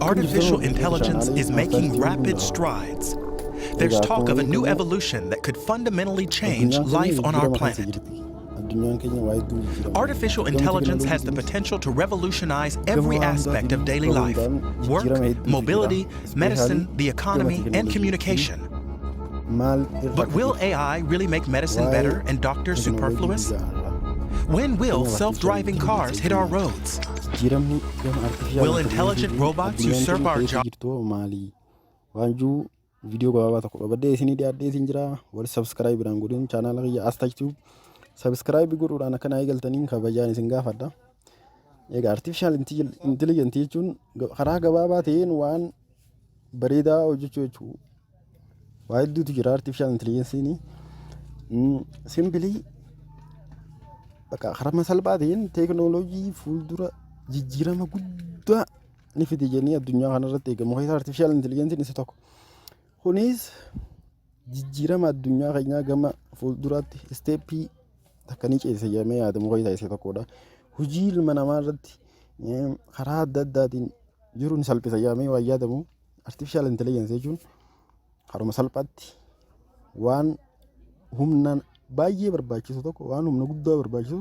Artificial intelligence is making rapid strides. There's talk of a new evolution that could fundamentally change life on our planet. Addunyaan keenya waa hedduu jijjiirama. Artificial intelligence has the potential to revolutionize every aspect of daily life: work, mobility, medicine, the economy, and communication. Maal irra But will AI really make medicine better and doctors superfluous? When will self driving cars hit our roads? Jijjiiramni gama artificial Will intelligent robots usurp our jobs? Jirtu maali waan jiru viidiyoo gabaabaa tokko qabadhee isinii dhiyaadhee isin jira. Warri subscribe dhaan godhin chaanaala kiyya Astachtuu subscribe godhuudhaan akkana eegaltaniin kabajaan isin gaafadha. Egaa artificial intelligence jechuun karaa gabaabaa ta'een waan bareedaa hojjechuu jechuudha. Waa hedduutu jira artificial intelligence. Simply bakka karaa salphaa ta'een teeknooloojii fuuldura jijjiirama guddaa ni fide jennee addunyaa kanarratti eegamu keessaa artificial intelligence isa tokko. Kunis jijjiirama addunyaa keenyaa gama fuulduraatti step takka ni ceesisa jedhamee yaadamu keessaa isa tokkodha. Hojii ilma namaa irratti karaa adda addaatiin jiru ni salphisa jedhamee waan yaadamu. Artificial intelligence jechuun karuma salphaatti waan humna baay'ee barbaachisu tokko, waan humna guddaa barbaachisu,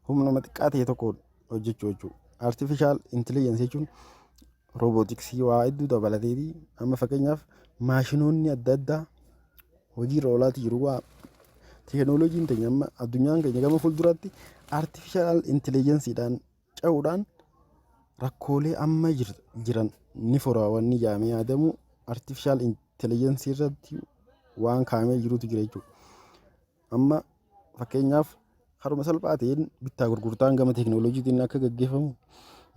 humna xiqqaa ta'e tokko hojjechuu jechuudha. Artificial intelligence jechuun robotics waa hedduu dabalateeti. Amma fakkeenyaaf maashinoonni adda addaa hojiirra oolaati jiru. Waa teeknooloojiin teenya amma addunyaan keenya gama fuulduraatti artificial intelligenceedhaan ce'uudhaan rakkoolee amma jiran ni fura wanni jedhamee yaadamu artificial intelligence irratti waan kaa'amee jirutu jira jechuudha. Amma fakkeenyaaf karuma salphaa ta'een bittaa gurgurtaan gama teeknooloojiitiin akka gaggeeffamu,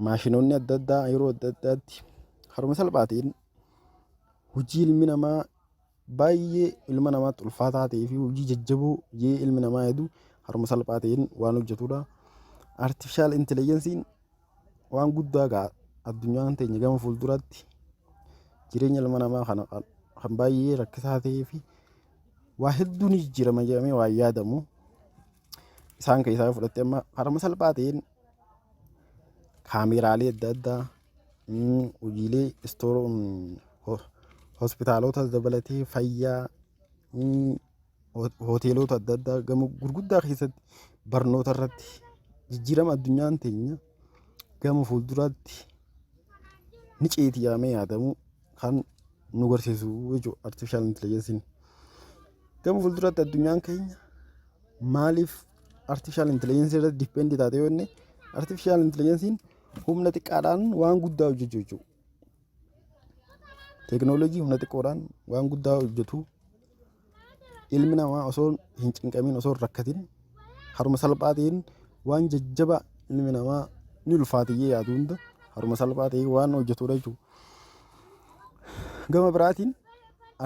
maashinoonni adda addaa yeroo adda addaatti karuma salphaa ta'een hojii ilmi namaa baay'ee ilma namaatti ulfaataa ta'ee fi hojii jajjaboo jee ilmi namaa hedduu haruma salphaa ta'een waan hojjetudha. Artificial intelligence'n waan guddaa ga'a addunyaan teenya gama fuulduraatti jireenya ilma namaa kana kan baay'ee rakkisaa ta'ee fi waa hedduun jijjiirama jedhamee waan yaadamu isaan keessaa fudhatte. Amma haruma salphaa ta'een kaameraalee adda addaa, hojiilee istoor, hospitaalota dabalatee, fayyaa, hoteelota adda addaa gama gurguddaa keessatti, barnoota irratti jijjiirama addunyaan teenya gama fuulduraatti ni ceeti jedhamee yaadamu kan nu garsiisu jechuudha artificial intelligence'n. Gama fuulduraatti addunyaan keenya maaliif artificial intelligence irratti depend taate yoo jenne, artificial intelligence'n humna xiqqaadhaan waan guddaa hojjechuu jechuudha. Teeknooloojii humna xiqqoodhaan waan guddaa hojjetu, ilmi namaa osoo hin cinqamin, osoo hin rakkatin, haruma salphaa ta'een waan jajjaba ilmi namaa ni ulfaatiyyee yaadu hunda haruma salphaa ta'een waan hojjetudha jechuudha. Gama biraatiin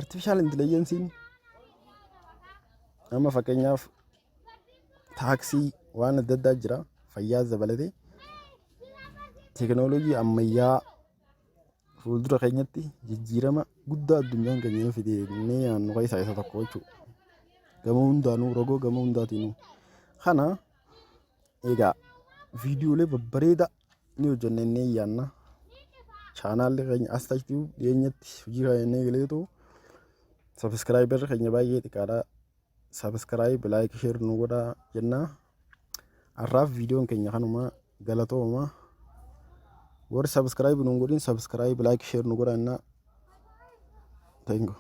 artificial intelligence'n amma fakkeenyaaf taaksii waan adda addaa jira, fayyaa dabalatee teeknooloojii ammayyaa fuuldura keenyatti jijjiirama guddaa addunyaan keenya fide jennee yaadnu keessaa isa tokko jechuudha. Gama hundaanuu, rogoo gama hundaatiinuu. Kana egaa viidiyoolee babbareedaa ni hojjenna jennee yaadna. Chaanaalli keenya as tachtuu dhiyeenyatti hojii keenya eegaleetu subscriberri keenya baay'ee xiqqaadha. Subscribe, like, share nu godhaa jennaa. Har'aaf viidiyoon keenya kanuma, galatooma. Warri subscribe nu hin godhin subscribe, like, share nu godhaa jennaa. Thank you.